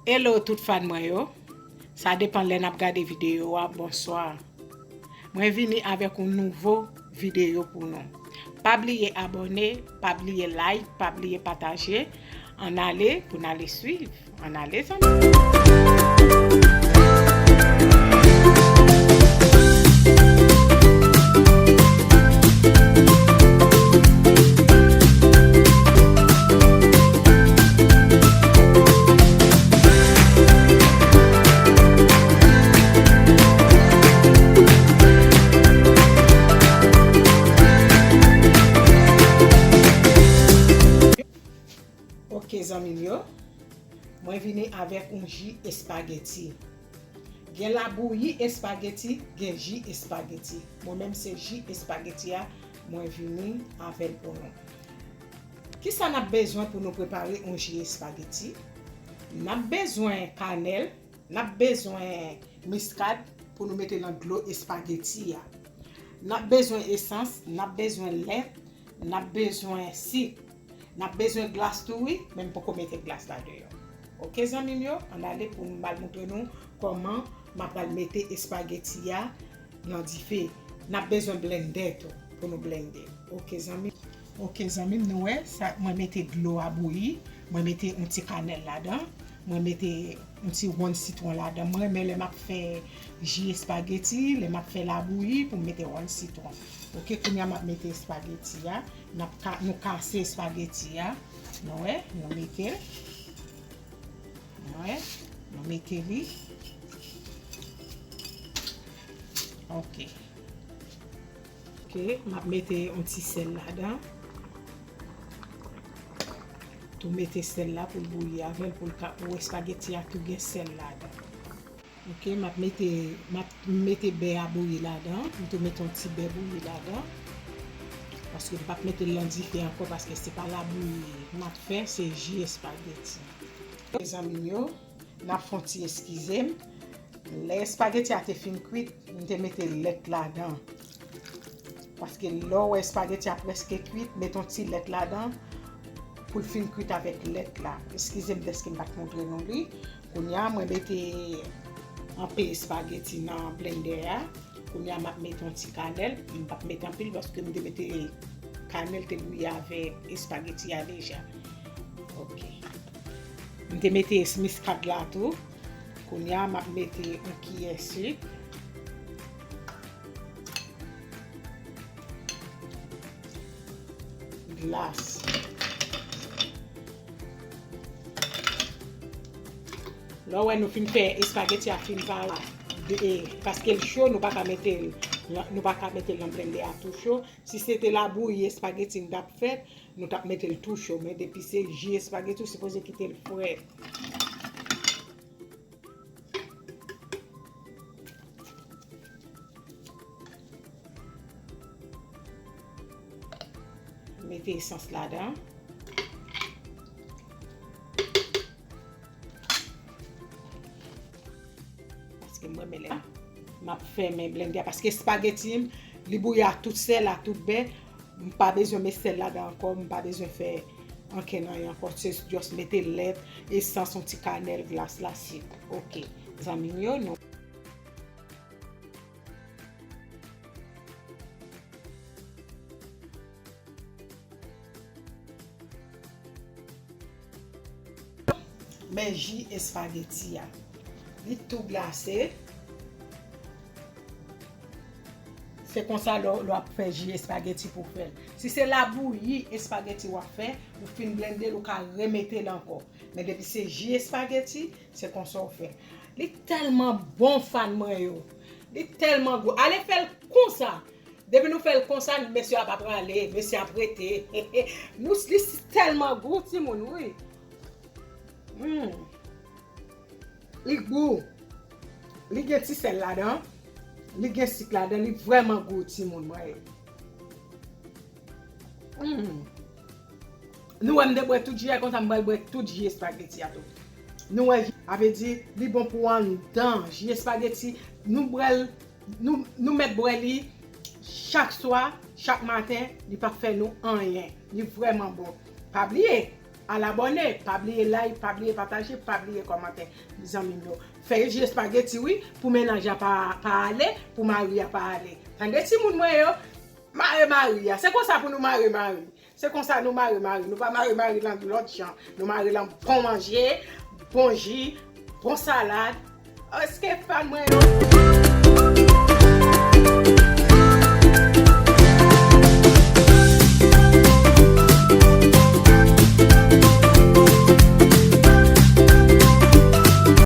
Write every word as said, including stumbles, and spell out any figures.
Hello tout fan mwen yo. Sa depann lè n ap gade videyo a, bonswa. Mwen vini avèk yon nouvo videyo pou nou. Pa bliye abòne, pa bliye like, pa bliye pataje. Ann ale pou n ale swiv. Ann ale zanmi. Ok zanmi m yo, mwen vini avèk yon ji espageti. Gen labouyi espageti, gen ji espageti. Mwen menm se ji espageti a mwen vini avè l pou nou. Kisa n ap bezwen pou nou prepare yon ji espageti? N ap bezwen kanèl, n ap bezwen miskad pou nou mete nan dlo espageti a. N ap bezwen esans, n ap bezwen lèt, n ap bezwen sik, n ap bezwen glas tou wi, men m poko mete glas la deyò. Ok zanmi m yo, ann ale pou m al montre nou kòman m ap al mete espageti a nan dife. N ap bezwen blendè tou pou nou blende. Ok zanmi. Ok zanmi m, nou wè sa, mwen mete dlo a bouyi, mwen mete yon ti kanèl ladan, mwen mete yon ti wonn sitwon ladan. Mwen renmen lè m ap fè ji espageti, lè m ap fè labouyi pou m mete wonn sitwon. Ok, kounye a m ap mete espageti a. N ap ka, nou kase espageti a. Nou wè, nou mete l. Nou wè, nou mete li. Ok. Ok, m ap mete yon ti sèl ladan. Tou mete sèl la pou l bouyi avè l, pou l ka, pou espageti a tou gen sèl ladan. Ok, m ap mete, m ap mete bè a bouyi ladan. M tou mete yon ti bè bouyi ladan. Paske m p ap mete l nan dife ankò, paske se pa labouyi m ap fè, se ji espageti. Mezanmi m yo, n ap fè yon ti eskize m. Lè espageti a te fin kwit, m te mete lèt ladan. Paske lè w wè espageti a prèske kwit, mete yon ti lèt ladan pou l fin kwit avèk lèt la. Eskize m dèske m pa t montre nou li. Kounye a, mwen mete anpe espageti nan blendè a. Kounye a, m ap mete yon ti kanèl. M p ap mete anpil paske m te mete kanèl te bouyi avèk espageti a deja. Ok. M te mete miskad la tou. Kounye a, m ap mete yon kiyè sik. Glas. Lè w wè nou fin fè espageti a fin pare, de, e, paske l cho, nou pa ka mete l, nou pa ka mete l nan blendè a tou cho. Si se te labouyi espageti n t ap fè, nou t ap mete l tou cho. Men depi se ji espageti, ou sipoze kite l frèt. Mete esans ladan. Paske mwen, men lè m ap fèmen blendè a, paske espageti m, li bouyi a tout sèl, a tout bè. M pa bezwen met sèl ladan ankò, m pa bezwen fè ankenn anyen ankò. Se just mete lèt, esans, yon ti kanèl, glas la, sik. Ok, zanmi m yo, nou. Men ji espageti a. Li tou glase. Se konsa lè, lè w ap fè ji espageti pou fè l. Si se labouyi espageti w ap fè, ou fin blende l, ou ka remete l ankò. Men depi se ji espageti, se konsa w fè. Li tèlman bon, fan mwen yo. Li tèlman gou. Ale fè l konsa. Depi nou fè l konsa, mesye a pa prale, mesye a ap rete. Nou, li tèlman gou, timoun, wi. Hmm. Li gou. Li gen ti sèl ladan. Li gen sik ladan. Li vrèman gou, timoun mwen yo. Hmm. Nou wè m te bwè tout ji a, konsa m pral bwè tout ji espageti a tou. Nou wè, a vle di, li bon pou anndan. Ji espageti, nou bwè l, nou, nou mèt bwè li chak swa, chak maten, li p ap fè nou anyen. Li vrèman bon. Pa bliye, al abòne, pa bliye like, pa bliye pataje, pa bliye kòmante, zanmi m yo. Fè je espageti, wi, pou mennaj la pa, pa ale, pou mari a pa ale. Tande timoun mwen yo, mare mari a. Se konsa pou nou mare mari. Se konsa nou mare mari. Nou pa mare mari lan lòt jan. Nou mare lan bon manje, bon ji, bon salad. Èske fan mwen yo?